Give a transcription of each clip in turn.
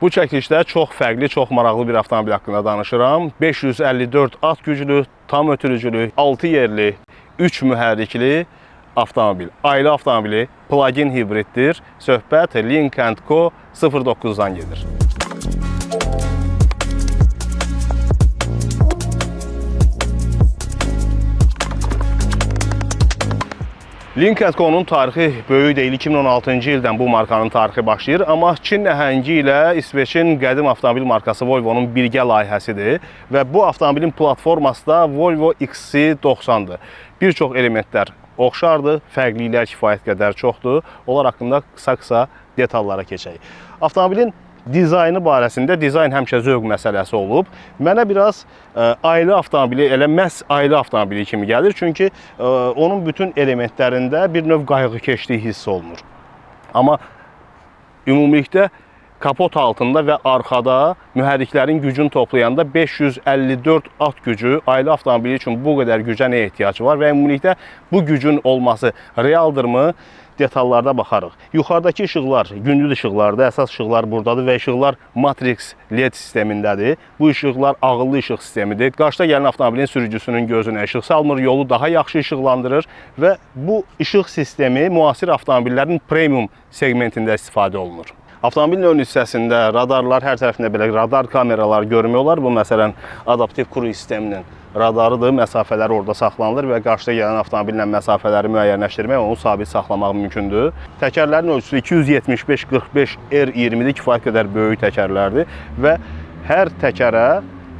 Bu çəkilişdə çox fərqli, çox maraqlı bir avtomobil haqqında danışıram. 554 at güclü, tam ötürücülü, 6 yerli, 3 mühərrikli avtomobil. Ailə avtomobili, plug-in hibriddir. Söhbət Lynk & Co 09-dan gedir. Lynk & Co-nun tarixi böyük deyil. 2016-cı ildən bu markanın tarixi başlayır, amma Çin nəhəngi ilə İsveçin qədim avtomobil markası Volvo-nun birgə layihəsidir və bu avtomobilin platforması da Volvo XC90-dır. Bir çox elementlər oxşardır, fərqliliklər kifayət qədər çoxdur. Onlar haqqında qısa-qısa detallara keçək. Avtomobilin dizaynı barəsində dizayn həmişə zövq məsələsi olub. Mənə biraz ailə avtomobili, elə məhz ailə avtomobili kimi gəlir. Çünki onun bütün elementlərində bir növ qayğıkeşlik hiss olunur. Amma ümumilikdə kapot altında və arxada mühərriklərin gücünü toplayanda 554 at gücü, ailə avtomobili üçün bu qədər gücə nə ehtiyac var və ümumilikdə bu gücün olması realdırmı? Detallarda baxarıq. Yuxarıdakı işıqlar gündüz işıqlardır, əsas işıqlar buradadır və işıqlar Matrix LED sistemindədir. Bu işıqlar ağıllı işıq sistemidir. Qarşıda gələn avtomobilin sürücüsünün gözünə işıq salmır, yolu daha yaxşı işıqlandırır və bu işıq sistemi müasir avtomobillərin premium segmentində istifadə olunur. Avtomobilin ön hissəsində radarlar, hər tərəfində belə radar kameralar görmək olar. Bu məsələn adaptiv kruiz sisteminin radarıdır. Məsafələr orada saxlanılır və qarşıda gələn avtomobillə məsafələri müəyyənləşdirmək, onu sabit saxlamaq mümkündür. Təkərlərin ölçüsü 275-45 R20-dir, kifayət qədər böyük təkərlərdir və hər təkərə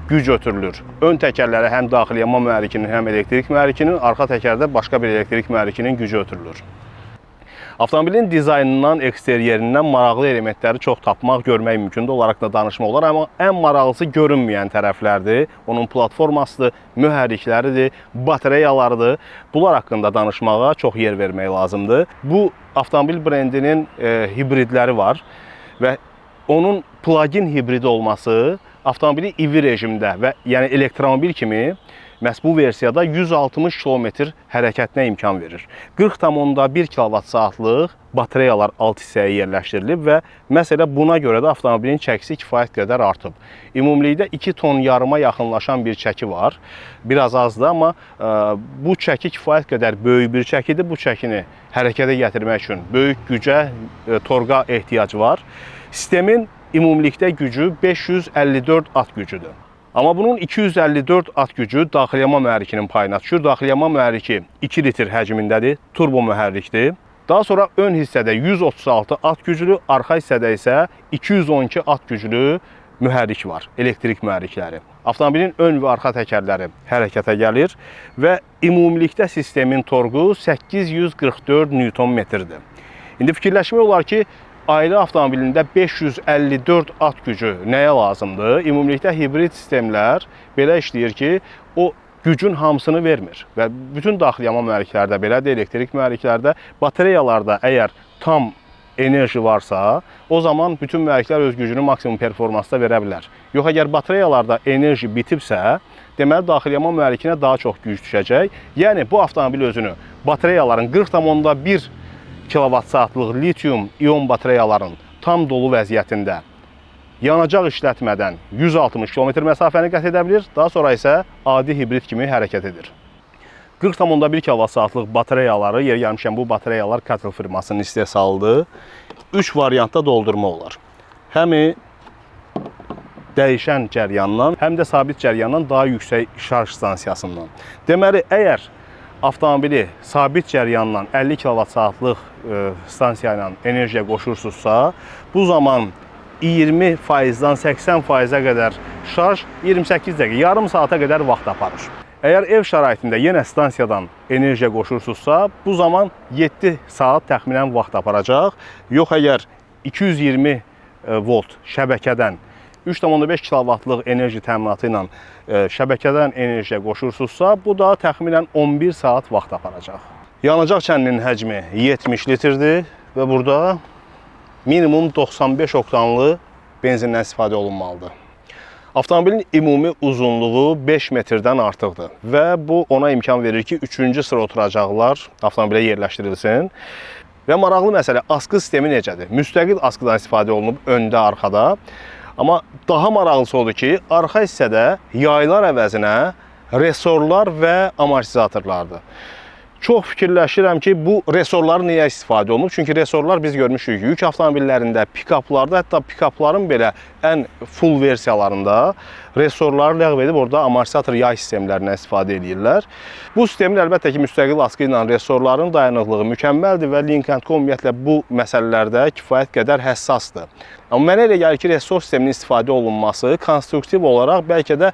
güc ötürülür. Ön təkərlərə həm daxili yanma mühərrikinin, həm elektrik mühərrikinin, arxa təkərdə başqa bir elektrik mühərrikinin gücü ötürülür. Avtomobilin dizaynından, eksteryerindən maraqlı elementləri çox tapmaq, görmək mümkündür. Onlar haqqında danışmaq olar, amma ən maraqlısı görünməyən tərəflərdir. Onun platformasıdır, mühərrikləridir, batareyalarıdır. Bunlar haqqında danışmağa çox yer vermək lazımdır. Bu avtomobil brendinin hibridləri var və onun plug-in hibridi olması avtomobili EV rejimdə və yəni elektromobil kimi məhz bu versiyada 160 km hərəkətinə imkan verir. 40,1 kWh-saatlıq batareyalar alt hissəyə yerləşdirilib və məsələ buna görə də avtomobilin çəkisi kifayət qədər artıb. Ümumilikdə 2 ton yarıma yaxınlaşan bir çəki var. Biraz azdır, amma bu çəki kifayət qədər böyük bir çəkidir. Bu çəkini hərəkətə gətirmək üçün böyük gücə, torqa ehtiyac var. Sistemin ümumilikdə gücü 554 at gücüdür. Amma bunun 254 at gücü daxili yanma mühərrikinin payına düşür. Daxili yanma mühərriki 2 litr həcmindədir, turbo mühərrikdir. Daha sonra ön hissədə 136 at güclü, arxa hissədə isə 212 at güclü mühərrik var, elektrik mühərrikləri. Avtomobilin ön və arxa təkərləri hərəkətə gəlir və ümumilikdə sistemin torqu 844 Nm-dir. İndi fikirləşmək olar ki, ailə avtomobilində 554 at gücü nəyə lazımdır? Ümumilikdə hibrid sistemlər belə işləyir ki, o gücün hamısını vermir və bütün daxili yanma mühərriklərdə belədir, elektrik mühərriklərdə, batareyalarda əgər tam enerji varsa, o zaman bütün mühərriklər öz gücünü maksimum performansda verə bilər. Yox, əgər batareyalarda enerji bitibsə, deməli daxili yanma mühərrikinə daha çox güc düşəcək. Yəni bu avtomobil özünü batareyaların 40,1 kWh-saatlıq litium ion batareyaların tam dolu vəziyyətində yanacaq işlətmədən 160 km məsafəni qət edə bilir, daha sonra isə adi hibrid kimi hərəkət edir. 40,1 kWh-saatlıq batareyaları, yer gəlmişkən bu batareyalar Cattle firmasının istehsalıdır. 3 variantda doldurma olar. Həm dəyişən cəryandan, həm də sabit cəryandan daha yüksək şarj stansiyasından. Deməli, əgər avtomobili sabit cəryandan 50 kWh-saatlıq stansiya ilə enerjiyə qoşursunuzsa, bu zaman 20%-dan 80%-ə qədər şarj 28 dəqiqə, yarım saata qədər vaxt aparır. Əgər ev şəraitində yenə stansiyadan enerjiyə qoşursunuzsa, bu zaman 7 saat təxminən vaxt aparacaq. Yox, əgər 220 volt şəbəkədən 3,5 kW-lıq enerji təminatı ilə şəbəkədən enerjiyə qoşursunuzsa, bu da təxminən 11 saat vaxt aparacaq. Yanacaq çəninin həcmi 70 litrdir və burada minimum 95 oktanlı benzindən istifadə olunmalıdır. Avtomobilin ümumi uzunluğu 5 metrdən artıqdır və bu ona imkan verir ki, 3-cü sıra oturacaqlar avtomobilə yerləşdirilsin. Və maraqlı məsələ, asqı sistemi necədir? Müstəqil asqıdan istifadə olunub öndə, arxada. Amma daha maraqlısı odur ki, arxa hissədə yaylar əvəzinə resorlar və amortizatorlardır. Çox fikirləşirəm ki, bu resorlar niyə istifadə olunub? Çünki resorlar biz görmüşük yük avtomobillərində, pikaplarda, hətta pikapların belə ən full versiyalarında resorları ləğv edib orada amortizator yay sistemlərindən istifadə edirlər. Bu sistemin əlbəttə ki, müstəqil askı ilə resorların dayanıqlığı mükəmməldir və Lynk & Co ümumiyyətlə bu məsələlərdə kifayət qədər həssasdır. Amma mənə elə gəlir ki, resor sisteminin istifadə olunması konstruktiv olaraq bəlkə də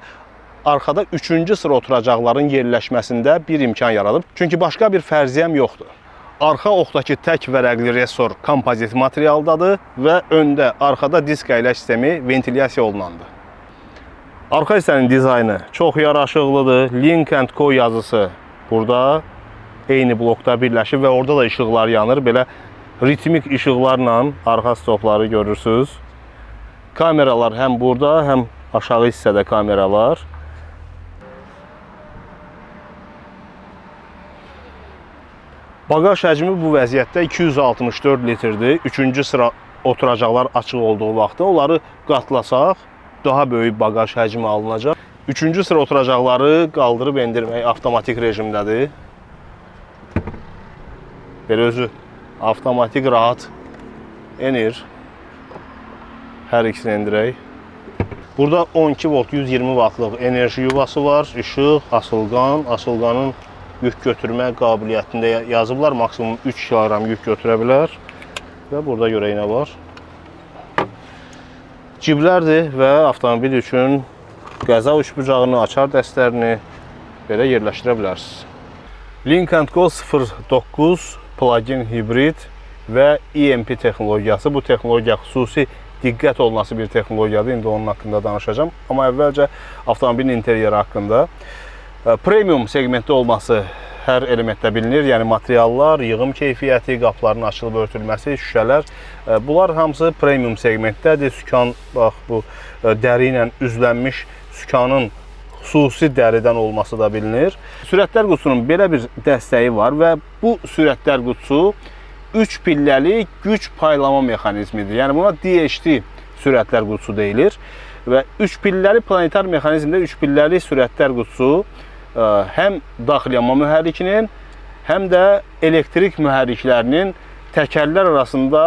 arxada 3-cü sıra oturacaqların yerləşməsində bir imkan yaradıb. Çünki başqa bir fərziyyəm yoxdur. Arxa oxdakı tək vərəqli resor kompozit materialdadır və öndə, arxada disk əyləc sistemi ventilyasiya olunandır. Arxa hissənin dizaynı çox yaraşıqlıdır. Lynk & Co yazısı burada eyni blokda birləşib və orada da işıqlar yanır. Belə ritmik işıqlarla arxa stopları görürsünüz. Kameralar həm burada, həm aşağı hissədə kamera var. Bagaj həcmi bu vəziyyətdə 264 litrdir. 3-cü sıra oturacaqlar açıq olduğu vaxtda onları qatlasaq daha böyük bagaj həcmi alınacaq. 3-cü sıra oturacaqları qaldırıb endirmək avtomatik rejimdədir. Belə özü avtomatik rahat enir. Hər ikisini endirək. Burada 12 volt 120 vatlıq enerji yuvası var. İşıq, asılqan, asılqanın yük götürmə qabiliyyətində yazıblar. Maksimum 3 kiloqram yük götürə bilər. Və burada görək nə var. Ciblərdir və avtomobil üçün qəza uçbucağını, açar dəstlərini belə yerləşdirə bilərsiniz. Lynk & Co 09 plug-in hibrid və EMP texnologiyası. Bu texnologiya xüsusi diqqət olunası bir texnologiyadır. İndi onun haqqında danışacağam. Amma əvvəlcə avtomobilin interyeri haqqında. Premium segmentdə olması hər elementdə bilinir. Yəni materiallar, yığım keyfiyyəti, qapıların açılıb örtülməsi, şüşələr. Bunlar hamısı premium segmentdədir. Sükan, bax bu dəri ilə üzlənmiş sükanın xüsusi dəridən olması da bilinir. Sürətlər qutusunun belə bir dəstəyi var və bu sürətlər qutusu 3 pilləli güc paylama mexanizmidir. Yəni buna DHT sürətlər qutusu deyilir. Və 3 pilləli planetar mexanizmdə 3 pilləli sürətlər qutusu həm daxili yanma mühərrikinin, həm də elektrik mühərriklərinin təkərlər arasında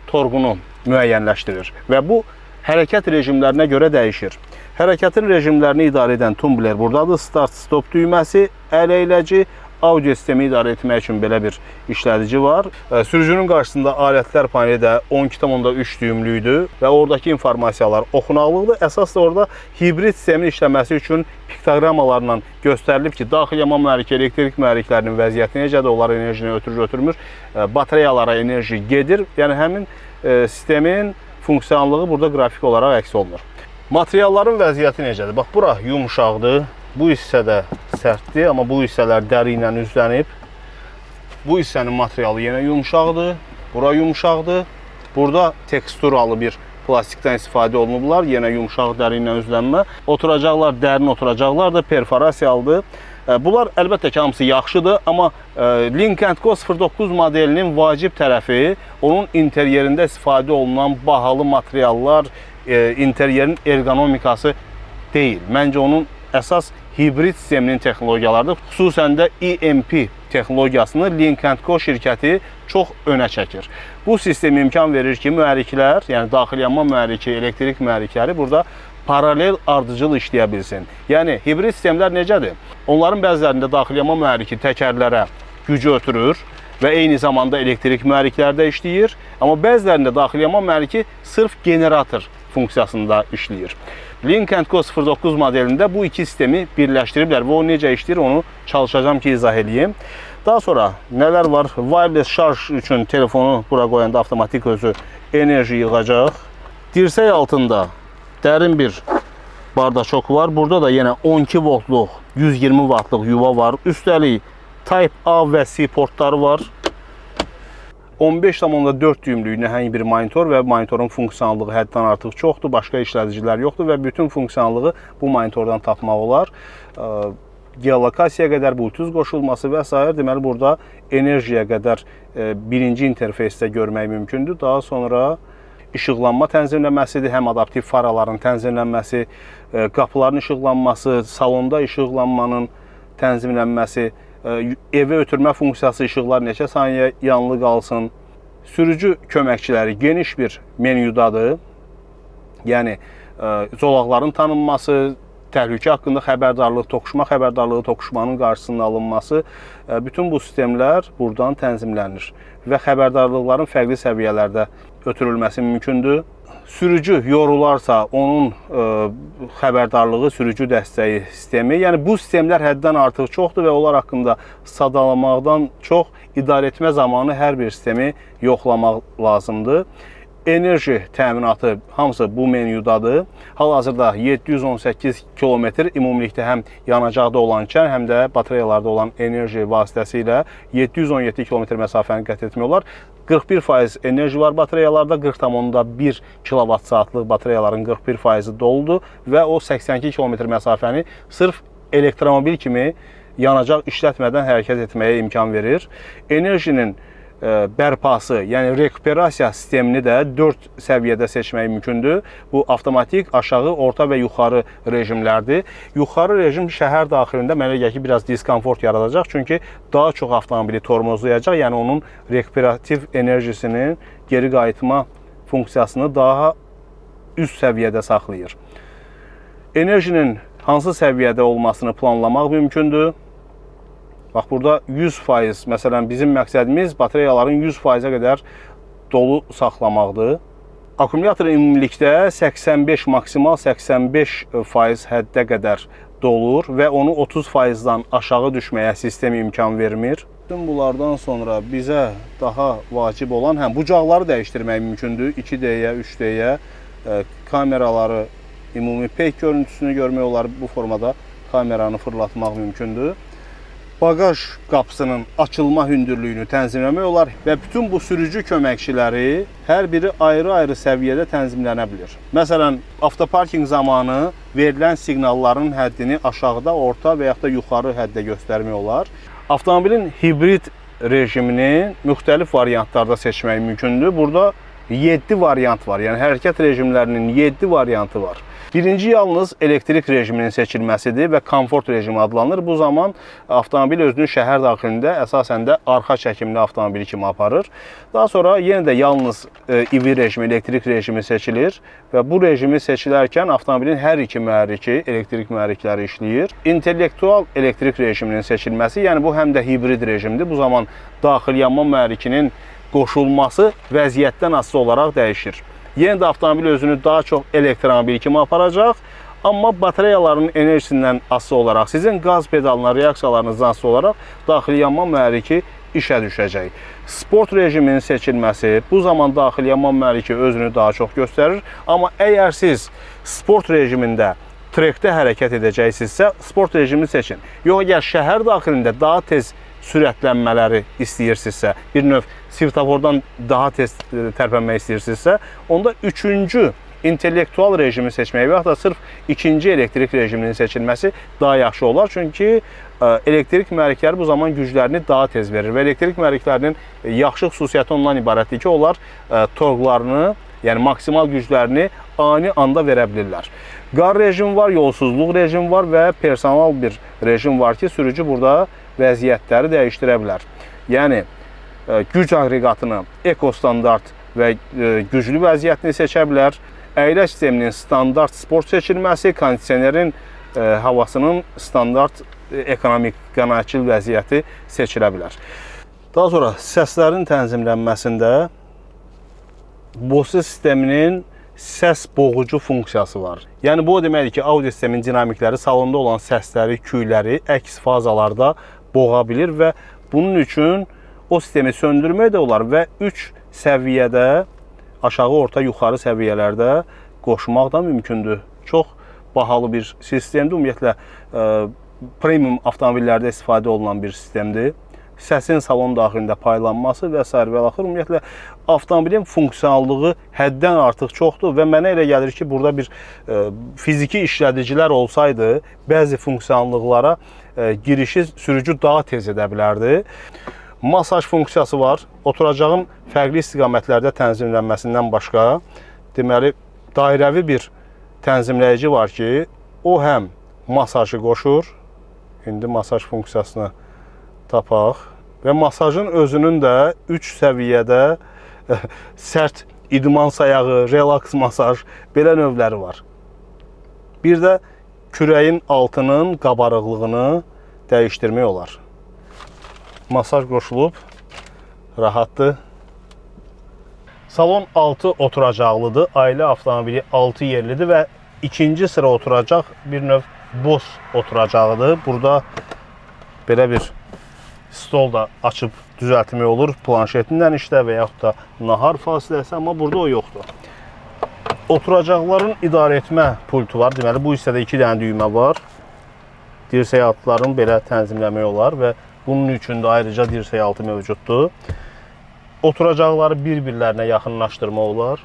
torqunu müəyyənləşdirir və bu hərəkət rejimlərinə görə dəyişir. Hərəkətin rejimlərini idarə edən tumbler buradadır. Start-stop düyməsi, əl əyləci, audio sistemi idarə etmək üçün belə bir işlədici var. Sürücünün qarşısında alətlər paneli də 12,3 düyümlüydü və oradakı informasiyalar oxunaqlıdır. Əsas da orada hibrid sistemin işləməsi üçün piktoqrammalarla göstərilib ki, daxili yanma mühərriki, elektrik mühərriklərinin vəziyyəti necədir, onlar enerjini ötürür, ötürmür, batareyalara enerji gedir. Yəni həmin sistemin funksiyanlığı burada qrafik olaraq əks olunur. Materialların vəziyyəti necədir? Bax, bura yumşaqdır. Bu hissə də sərtdir, amma bu hissələr dəri ilə üzlənib. Bu hissənin materialı yenə yumşaqdır. Bura yumşaqdır. Burada teksturalı bir plastikdən istifadə olunublar. Yenə yumşaq dəri ilə üzlənmə. Oturacaqlar dərin oturacaqlar da perforasiyalıdır. Bunlar əlbəttə ki, hamısı yaxşıdır, amma Lynk & Co 09 modelinin vacib tərəfi onun interyerində istifadə olunan bahalı materiallar, interyerin ergonomikası deyil. Məncə onun əsas hibrid sisteminin texnologiyalarıdır. Xüsusən də EMP texnologiyasını Lynk & Co şirkəti çox önə çəkir. Bu sistem imkan verir ki, mühərriklər, yəni daxili yanma mühərriki, elektrik mühərrikləri burada paralel ardıcıl işləyə bilsin. Yəni hibrid sistemlər necədir? Onların bəzilərində daxili yanma mühərriki təkərlərə gücü ötürür və eyni zamanda elektrik mühərriklər də işləyir. Amma bəzilərində daxili yanma mühərriki sırf generator funksiyasında işləyir. Lynk & Co 09 modelində bu iki sistemi birləşdiriblər və o necə işləyir onu çalışacağam ki, izah eləyim. Daha sonra nələr var? Wireless şarj üçün telefonu bura qoyanda avtomatik özü enerji yığacaq. Dirsək altında dərin bir bardaçok var. Burada da yenə 12 voltluq, 120 vatlıq yuva var. Üstəlik Type A və C portları var. 15,4 düyümlük nəhəng bir monitor və monitorun funksiyanallığı həddən artıq çoxdur. Başqa işlədicilər yoxdur və bütün funksiyanallığı bu monitordan tapmaq olar. Geolokasiyaya qədər, Bluetooth qoşulması və s. Deməli, burada enerjiyə qədər birinci interfeysdə görmək mümkündür. Daha sonra işıqlanma tənzimləməsidir, həm adaptiv faraların tənzimlənməsi, qapıların işıqlanması, salonda işıqlanmanın tənzimlənməsi, evə ötürmə funksiyası, işıqlar neçə saniyə yanılı qalsın. Sürücü köməkçiləri geniş bir menyudadır. Yəni zolaqların tanınması, təhlükə haqqında xəbərdarlıq, toqquşma xəbərdarlığı, toqquşmanın qarşısının alınması, bütün bu sistemlər buradan tənzimlənir və xəbərdarlıqların fərqli səviyyələrdə ötürülməsi mümkündür. Sürücü yorularsa onun xəbərdarlığı, sürücü dəstəyi sistemi, yəni bu sistemlər həddən artıq çoxdur və onlar haqqında sadalamaqdan çox idarəetmə zamanı hər bir sistemi yoxlamaq lazımdır. Enerji təminatı hamısı bu menyudadır. Hal-hazırda 718 kilometr ümumilikdə həm yanacaqda olan kən, həm də batareyalarda olan enerji vasitəsilə 717 kilometr məsafəni qət etmək olar. 41% enerji var batareyalarda, 40,1 kilovat saatlıq batareyaların 41%-i doludur və o 82 kilometr məsafəni sırf elektromobil kimi yanacaq işlətmədən hərəkət etməyə imkan verir. Enerjinin bərpası, yəni rekuperasiya sistemini də 4 səviyyədə seçmək mümkündür. Bu avtomatik, aşağı, orta və yuxarı rejimlərdir. Yuxarı rejim şəhər daxilində mənə gəlir ki, biraz diskomfort yaradacaq, çünki daha çox avtomobili tormozlayacaq, yəni onun rekuperativ enerjisinin geri qayıtma funksiyasını daha üst səviyyədə saxlayır. Enerjinin hansı səviyyədə olmasını planlamaq mümkündür. Bax, burada 100%, məsələn, bizim məqsədimiz batareyaların 100%-ə qədər dolu saxlamaqdır. Akkumulyator ümumilikdə 85, maksimal 85% həddə qədər dolur və onu 30%-dan aşağı düşməyə sistem imkan vermir. Bütün bunlardan sonra bizə daha vacib olan həm bucaqları dəyişdirmək mümkündür. 2D-yə, 3D-yə, kameraları, ümumi peyk görüntüsünü görmək olar. Bu formada kameranı fırlatmaq mümkündür. Bagaj qapısının açılma hündürlüyünü tənzimləmək olar və bütün bu sürücü köməkçiləri hər biri ayrı-ayrı səviyyədə tənzimlənə bilir. Məsələn, avtoparking zamanı verilən siqnalların həddini aşağıda, orta və yaxud da yuxarı həddə göstərmək olar. Avtomobilin hibrid rejimini müxtəlif variantlarda seçmək mümkündür. Burada 7 variant var. Yəni hərəkət rejimlərinin 7 variantı var. Birinci yalnız elektrik rejiminin seçilməsidir və komfort rejimi adlanır. Bu zaman avtomobil özünü şəhər daxilində əsasən də arxa çəkimli avtomobil kimi aparır. Daha sonra yenə də yalnız EV rejimi, elektrik rejimi seçilir və bu rejimi seçilərkən avtomobilin hər iki mühərriki, elektrik mühərrikləri işləyir. İntellektual elektrik rejiminin seçilməsi, yəni bu həm də hibrid rejimdir. Bu zaman daxili yanma mühərrikinin qoşulması vəziyyətdən asılı olaraq dəyişir. Yenə də avtomobil özünü daha çox elektromobil kimi aparacaq, amma batareyaların enerjisindən asılı olaraq, sizin qaz pedalına, reaksiyalarınızdan asılı olaraq daxili yanma mühərriki işə düşəcək. Sport rejiminin seçilməsi, bu zaman daxili yanma mühərriki özünü daha çox göstərir, amma əgər siz sport rejimində trekdə hərəkət edəcəksinizsə, sport rejimini seçin. Yox, əgər şəhər daxilində daha tez sürətlənmələri istəyirsinizsə, bir növ svetofordan daha tez tərpənmək istəyirsinizsə, onda üçüncü intellektual rejimi seçmək və yaxud da sırf ikinci elektrik rejiminin seçilməsi daha yaxşı olar. Çünki elektrik mühərrikləri bu zaman güclərini daha tez verir və elektrik mühərriklərinin yaxşı xüsusiyyəti ondan ibarətdir ki, onlar torqlarını, yəni maksimal güclərini ani anda verə bilirlər. Qar rejimi var, yolsuzluq rejimi var və personal bir rejim var ki, sürücü burada vəziyyətləri dəyişdirə bilər. Yəni güc aqreqatını eko standart və güclü vəziyyətini seçə bilər. Əyləc sisteminin standart sport seçilməsi, kondisionerin havasının standart ekonomik qənaətçil vəziyyəti seçilə bilər. Daha sonra səslərin tənzimlənməsində Bose sisteminin səs boğucu funksiyası var. Yəni bu o deməkdir ki, audio sistemin dinamikləri salonda olan səsləri, küyləri əks fazalarda boğa bilir və bunun üçün o sistemi söndürmək də olar və 3 səviyyədə aşağı, orta, yuxarı səviyyələrdə qoşmaq da mümkündür. Çox bahalı bir sistemdir. Ümumiyyətlə premium avtomobillərdə istifadə olunan bir sistemdir. Səsin salon daxilində paylanması və sair və axır. Ümumiyyətlə avtomobilin funksionallığı həddən artıq çoxdur və mənə elə gəlir ki, burada bir fiziki işlədicilər olsaydı, bəzi funksionallıqlara girişi sürücü daha tez edə bilərdi. Masaj funksiyası var. Oturacağın fərqli istiqamətlərdə tənzimlənməsindən başqa, deməli, dairəvi bir tənzimləyici var ki, o həm masajı qoşur. İndi masaj funksiyasını tapaq və masajın özünün də 3 səviyyədə sərt idman sayağı, relaks masaj belə növləri var. Bir də kürəyin altının qabarıqlığını dəyişdirmək olar. Masaj qoşulub, rahatdır. Salon 6 oturacaqlıdır. Ailə avtomobili 6 yerlidir və ikinci sıra oturacaq bir növ boss oturacağıdır. Burada belə bir stol da açıb düzəltmək olur. Planşetindən işlə və yaxud da nahar fasiləsi, amma burada o yoxdur. Oturacaqların idarə etmə pultu var. Deməli, bu hissədə 2 dənə düymə var. Dirsək altların belə tənzimləmək olar və bunun üçün də ayrıca dirsək altı mövcuddur. Oturacaqları bir-birlərinə yaxınlaşdırmaq olar.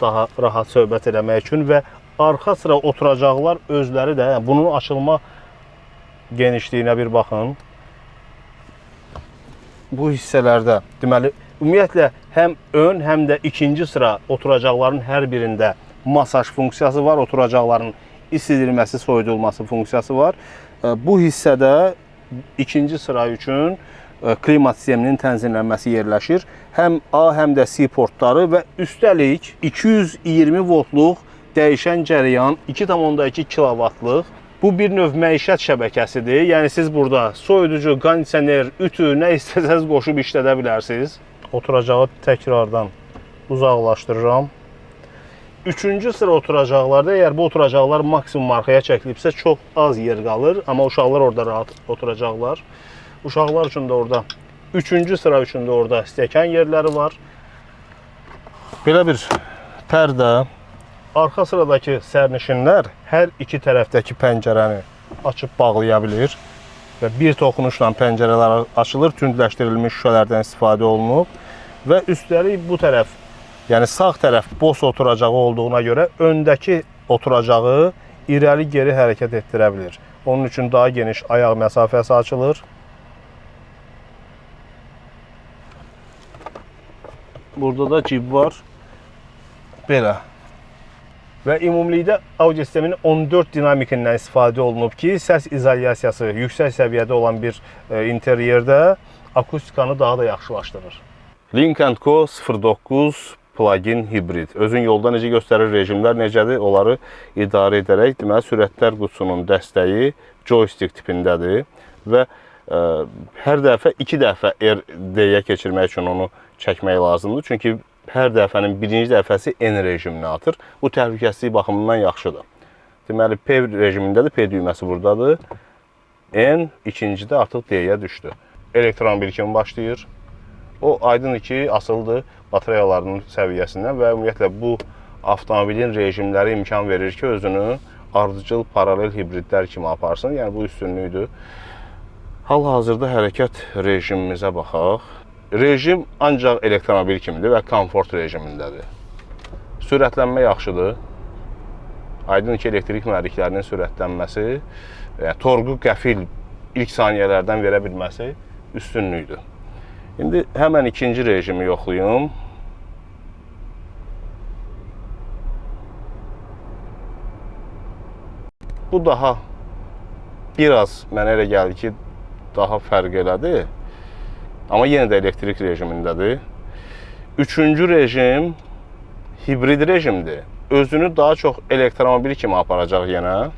Daha rahat söhbət eləmək üçün və arxa sıra oturacaqlar özləri də, yəni bunun açılma genişliyinə bir baxın. Bu hissələrdə, deməli, ümumiyyətlə həm ön, həm də ikinci sıra oturacaqların hər birində masaj funksiyası var, oturacaqların isidilməsi, soyudulması funksiyası var. Bu hissədə ikinci sıra üçün klimat sisteminin tənzimlənməsi yerləşir. Həm A, həm də C portları və üstəlik 220 voltluq dəyişən cərəyan 2,2 kilovatlıq. Bu bir növ məişət şəbəkəsidir. Yəni siz burada soyuducu, kondisioner, ütü, nə istəsəniz qoşub işlədə bilərsiniz. Oturacağı təkrardan uzaqlaşdırıram. Üçüncü sıra oturacaqlarda, əgər bu oturacaqlar maksimum arxaya çəkilibsə, çox az yer qalır, amma uşaqlar orada rahat oturacaqlar. Uşaqlar üçün də orada, üçüncü sıra üçün də orada stəkan yerləri var. Belə bir pərdə. Arxa sıradakı sərnişinlər hər iki tərəfdəki pəncərəni açıb bağlaya bilir və bir toxunuşla pəncərələr açılır, tündləşdirilmiş şüşələrdən istifadə olunub və üstəlik bu tərəf, yəni sağ tərəf boş oturacağı olduğuna görə öndəki oturacağı irəli-geri hərəkət etdirə bilir. Onun üçün daha geniş ayaq məsafəsi açılır. Burada da cib var. Belə. Və ümumilikdə audio sisteminin 14 dinamikindən istifadə olunub ki, səs izolyasiyası yüksək səviyyədə olan bir interyerdə akustikanı daha da yaxşılaşdırır. Lynk & Co 09 plug-in hibrid. Özün yolda necə göstərir, rejimlər necədir, onları idarə edərək, deməli, sürətlər qutusunun dəstəyi joystick tipindədir və hər dəfə 2 dəfə R-D-yə keçirmək üçün onu çəkmək lazımdır. Çünki hər dəfənin birinci dəfəsi N rejimini atır. Bu təhlükəsizlik baxımından yaxşıdır. Deməli, P rejimindədir, P düyməsi buradadır. N ikincidə artıq D-yə düşdü. Elektromobil kimi başlayır. O aydındır ki, asılıdır batareyalarının səviyyəsindən və ümumiyyətlə bu avtomobilin rejimləri imkan verir ki, özünü ardıcıl paralel hibridlər kimi aparsın. Yəni bu üstünlükdür. Hal-hazırda hərəkət rejimimizə baxaq. Rejim ancaq elektromobil kimidir və komfort rejimindədir. Sürətlənmə yaxşıdır. Aydın ki, elektrik mühərriklərinin sürətlənməsi, yəni torqu qəfil ilk saniyələrdən verə bilməsi üstünlükdür. İndi həmən ikinci rejimi yoxlayım. Bu daha biraz mənə elə gəldi ki, daha fərq elədi. Amma yenə də elektrik rejimindədir. Üçüncü rejim hibrid rejimdir. Özünü daha çox elektromobil kimi aparacaq yenə.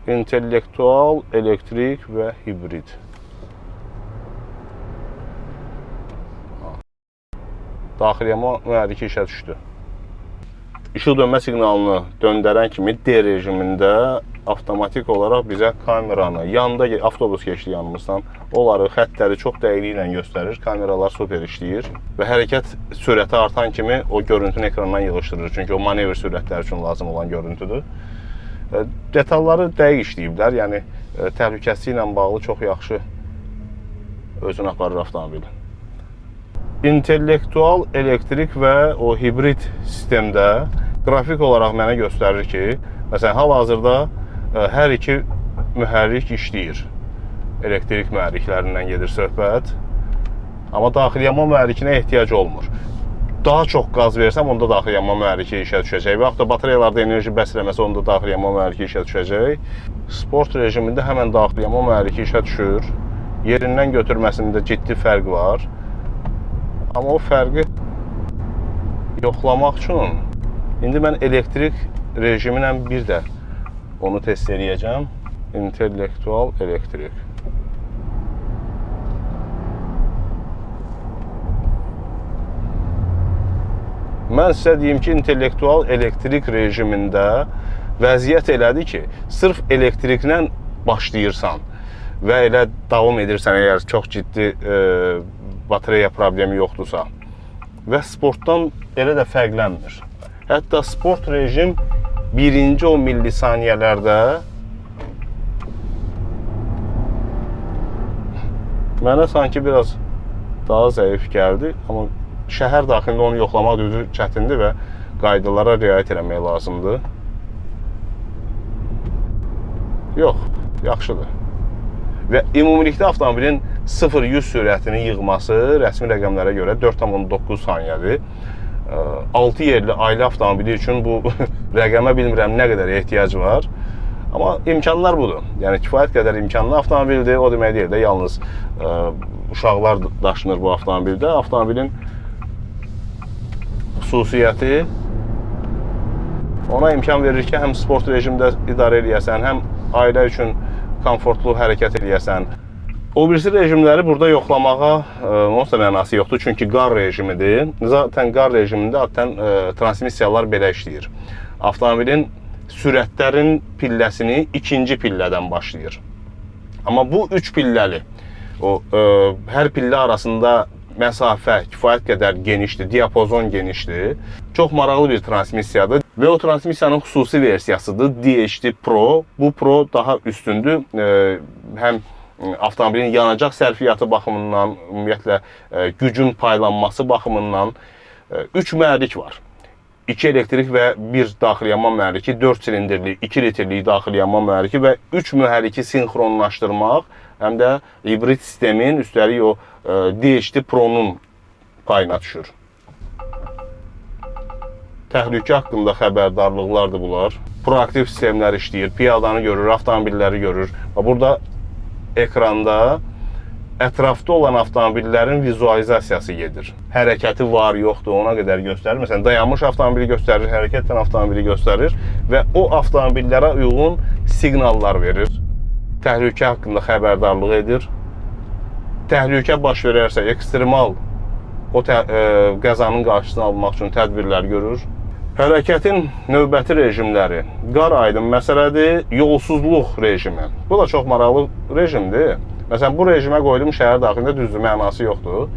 İntellektual, elektrik və hibrid. Daxili yanma mühərriki işə düşdü. İşıq dönmə siqnalını döndərən kimi D rejimində avtomatik olaraq bizə kameranı, yanda avtobus keçdi yanımızdan, onları, xəttləri çox dəqiqliklə göstərir. Kameralar super işləyir və hərəkət sürəti artan kimi o görüntünü ekrandan yığışdırır. Çünki o manevr sürətləri üçün lazım olan görüntüdür. Detalları dəqiq işləyiblər, yəni təhlükəsizliklə bağlı çox yaxşı özünü aparır avtomobil. İntellektual, elektrik və o hibrid sistemdə qrafik olaraq mənə göstərir ki, məsələn, hal-hazırda hər iki mühərrik işləyir. Elektrik mühərriklərindən gedir söhbət. Amma daxili yanma mühərrikinə ehtiyac olmur. Daha çox qaz versəm, onda daxili yanma mühərriki işə düşəcək. Və yaxud da batareyalarda enerji bəs eləməsə, onda daxili yanma mühərriki işə düşəcək. Sport rejimində həmən daxili yanma mühərriki işə düşür. Yerindən götürməsində ciddi fərq var. Amma o fərqi yoxlamaq üçün indi mən elektrik rejimi ilə bir də onu test eləyəcəm. İntellektual elektrik. Mən sizə deyim ki, intellektual elektrik rejimində vəziyyət elədir ki, sırf elektriklə başlayırsan və elə davam edirsən, əgər çox ciddi batareya problemi yoxdursa və sportdan elə də fərqlənmir. Hətta sport rejim birinci o millisaniyələrdə mənə sanki biraz daha zəif gəldi, amma şəhər daxilində onu yoxlamaq düzü çətindir və qaydalara riayət eləmək lazımdır. Yox, yaxşıdır. Və ümumilikdə avtomobilin 0-100 sürətini yığması rəsmi rəqəmlərə görə 4,9 saniyədir. 6 yerli ailə avtomobili üçün bu rəqəmə bilmirəm nə qədər ehtiyac var. Amma imkanlar budur. Yəni kifayət qədər imkanlı avtomobildir. O demək deyil də yalnız uşaqlar daşınır bu avtomobildə. Avtomobilin xüsusiyyəti ona imkan verir ki, həm sport rejimdə idarə eləyəsən, həm ailə üçün komfortlu hərəkət eləyəsən. O birisi rejimləri burada yoxlamağa onsuz da mənası yoxdur, çünki qar rejimidir. Zaten qar rejimində adətən transmissiyalar belə işləyir. Avtomobilin sürətlərin pilləsini ikinci pillədən başlayır. Amma bu 3 pilləli, o hər pillə arasında məsafə kifayət qədər genişdir, diapazon genişdir. Çox maraqlı bir transmissiyadır və o transmissiyanın xüsusi versiyasıdır DHT Pro. Bu Pro daha üstündür. Həm avtomobilin yanacaq sərfiyyatı baxımından, ümumiyyətlə gücün paylanması baxımından 3 mühərrik var. 2 elektrik və 1 daxili yanma mühərriki, 4 silindirli, 2 litrlik daxili yanma mühərriki və 3 mühərriki sinxronlaşdırmaq, həm də hibrid sistemin, üstəlik o DHT Pro-nun payına düşür. Təhlükə haqqında xəbərdarlıqlardır bunlar. Proaktiv sistemlər işləyir, piyadanı görür, avtomobilləri görür. Burada ekranda ətrafda olan avtomobillərin vizualizasiyası gedir. Hərəkəti var, yoxdur, ona qədər göstərir. Məsələn, dayanmış avtomobili göstərir, hərəkət edən avtomobili göstərir və o avtomobillərə uyğun siqnallar verir. Təhlükə haqqında xəbərdarlıq edir. Təhlükə baş verərsə, ekstremal o qəzanın qarşısını almaq üçün tədbirlər görür. Hərəkətin növbəti rejimləri. Qar aydın məsələdir, yolsuzluq rejimi. Bu da çox maraqlı rejimdir. Məsələn, bu rejimə qoydum şəhər daxilində, düzdür, mənası yoxdur.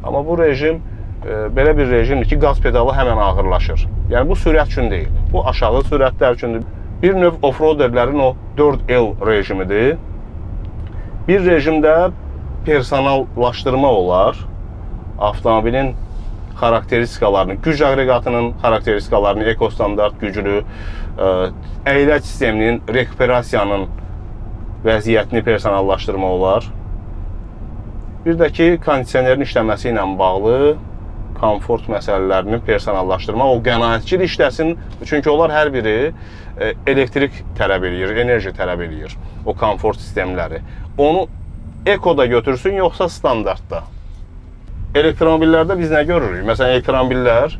Amma bu rejim belə bir rejimdir ki, qaz pedalı həmən ağırlaşır. Yəni, bu sürət üçün deyil, bu aşağı sürətlər üçündür. Bir növ offroaderlərin o 4L rejimidir. Bir rejimdə personallaşdırma olar. Avtomobilin xarakteristikalarını, güc aqreqatının xarakteristikalarını, ekostandart gücünü, əyləc sisteminin, rekuperasiyanın vəziyyətini personallaşdırma olar. Bir də ki, kondisionerin işləməsi ilə bağlı komfort məsələlərini personallaşdırma, o qənaətcil işləsin, çünki onlar hər biri elektrik tələb eləyir, enerji tələb eləyir, o komfort sistemləri. Onu ekoda götürsün, yoxsa standartda. Elektromobillərdə biz nə görürük? Məsələn, elektromobillər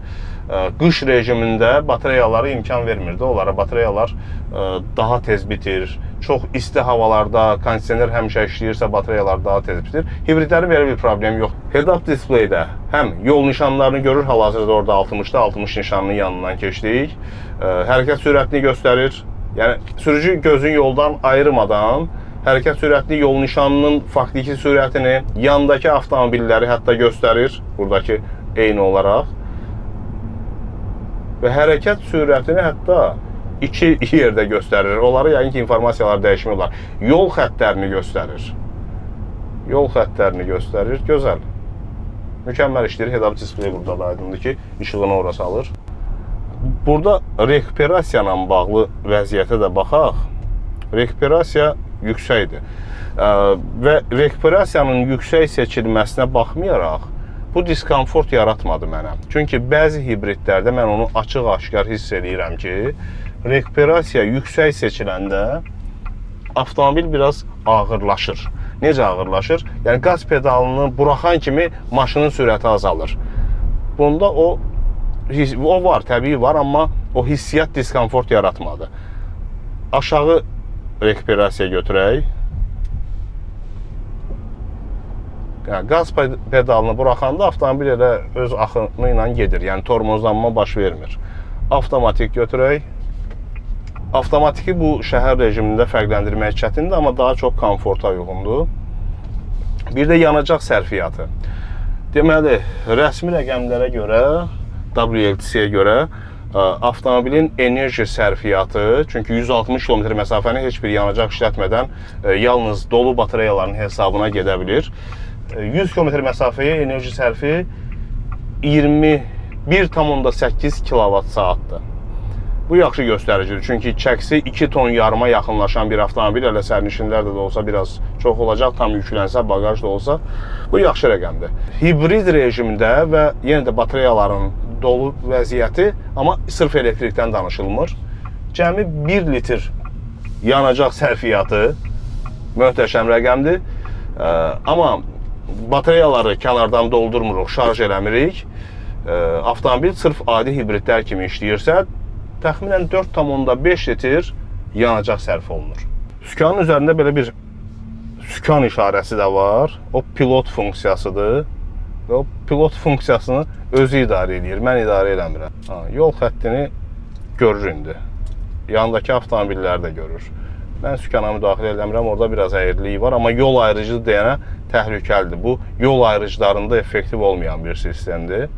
qış rejimində batareyalara imkan vermirdi. Onlara batareyalar daha tez bitir. Çox isti havalarda kondisioner həmişə işləyirsə, batareyalar daha tez bitir. Hibridlərin belə bir problemi yox. Head-up display-də həm yol nişanlarını görür, hal-hazırda orada 60-da 60 nişanının yanından keçdik. Hərəkət sürətini göstərir. Yəni, sürücü gözünü yoldan ayırmadan hərəkət sürətini, yol nişanının faktiki sürətini, yandakı avtomobilləri hətta göstərir, buradakı eyni olaraq. Və hərəkət sürətini hətta iki yerdə göstərir. Onları yəqin ki, informasiyalar dəyişmək olar. Yol xəttlərini göstərir. Yol xəttlərini göstərir. Gözəl. Mükəmməl işləyir. Head-up display burada da aydındır ki, işığını ora salır. Burada rekuperasiya ilə bağlı vəziyyətə də baxaq. Rekuperasiya Yüksəkdir. Və rekuperasiyanın yüksək seçilməsinə baxmayaraq, bu diskomfort yaratmadı mənə. Çünki bəzi hibridlərdə mən onu açıq-aşkar hiss eləyirəm ki, rekuperasiya yüksək seçiləndə avtomobil biraz ağırlaşır. Necə ağırlaşır? Yəni qaz pedalını buraxan kimi maşının sürəti azalır. Bunda o var, təbii var, amma o hissiyat diskomfort yaratmadı. Aşağı rekuperasiya götürək. Yəni, qaz pedalını buraxanda avtomobil elə öz axını ilə gedir. Yəni tormozlanma baş vermir. Avtomatik götürək. Avtomatiki bu şəhər rejimində fərqləndirmək çətindir, amma daha çox komforta uyğundur. Bir də yanacaq sərfiyyatı. Deməli, rəsmi rəqəmlərə görə, WLTC-yə görə avtomobilin enerji sərfiyyatı, çünki 160 km məsafəni heç bir yanacaq işlətmədən yalnız dolu batareyaların hesabına gedə bilir. 100 km məsafəyə enerji sərfi 21,8 kilovat saatdır. Bu yaxşı göstəricidir, çünki çəkisi 2 ton yarıma yaxınlaşan bir avtomobil, hələ sərnişinlər də olsa biraz çox olacaq, tam yüklənsə, baqaj da olsa, bu yaxşı rəqəmdir. Hibrid rejimdə və yenə də batareyaların dolu vəziyyəti, amma sırf elektrikdən danışılmır. Cəmi 1 litr yanacaq sərfiyyatı möhtəşəm rəqəmdir. Amma batareyaları kənardan doldurmuruq, şarj eləmirik. Avtomobil sırf adi hibridlər kimi işləyirsə, təxminən 4,5 litr yanacaq sərf olunur. Sükanın üzərində belə bir sükan işarəsi də var. O pilot funksiyasıdır. Və o pilot funksiyasını özü idarə eləyir. Mən idarə eləmirəm. Ha, yol xəttini görür indi. Yanındakı avtomobilləri də görür. Mən sükana müdaxilə eləmirəm. Orada biraz əyirliyi var, amma yol ayırıcı deyənə təhlükəlidir. Bu yol ayırıcılarında effektiv olmayan bir sistemdir.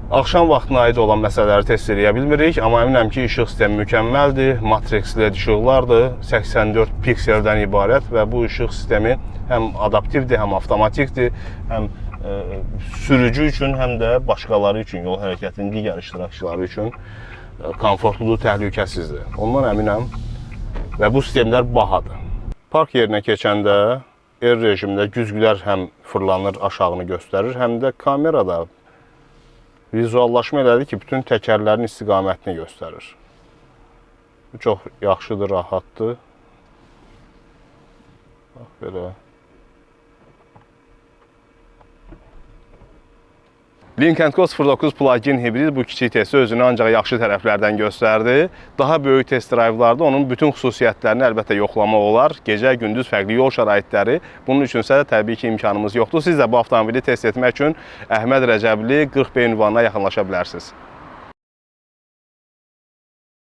Axşam vaxtına aid olan məsələləri test eləyə bilmirik, amma əminəm ki, işıq sistemi mükəmməldir, matrix LED işıqlardır, 84 pikseldən ibarət və bu işıq sistemi həm adaptivdir, həm avtomatikdir, həm sürücü üçün, həm də başqaları üçün, yol hərəkətinin digər iştirakçıları üçün komfortludur, təhlükəsizdir. Ondan əminəm və bu sistemlər bahadır. Park yerinə keçəndə R rejimində güzgülər həm fırlanır, aşağını göstərir, həm də kamerada vizuallaşma elədi ki, bütün təkərlərin istiqamətini göstərir. Bu çox yaxşıdır, rahatdır. Bax, belə. Lynk & Co 09 plug-in hibrid bu kiçik testi özünü ancaq yaxşı tərəflərdən göstərdi. Daha böyük test drive-larda onun bütün xüsusiyyətlərini əlbəttə yoxlamaq olar. Gecə, gündüz fərqli yol şəraitləri. Bunun üçünsə təbii ki, imkanımız yoxdur. Siz də bu avtomobili test etmək üçün Əhməd Rəcəbli 40B ünvanına yaxınlaşa bilərsiniz.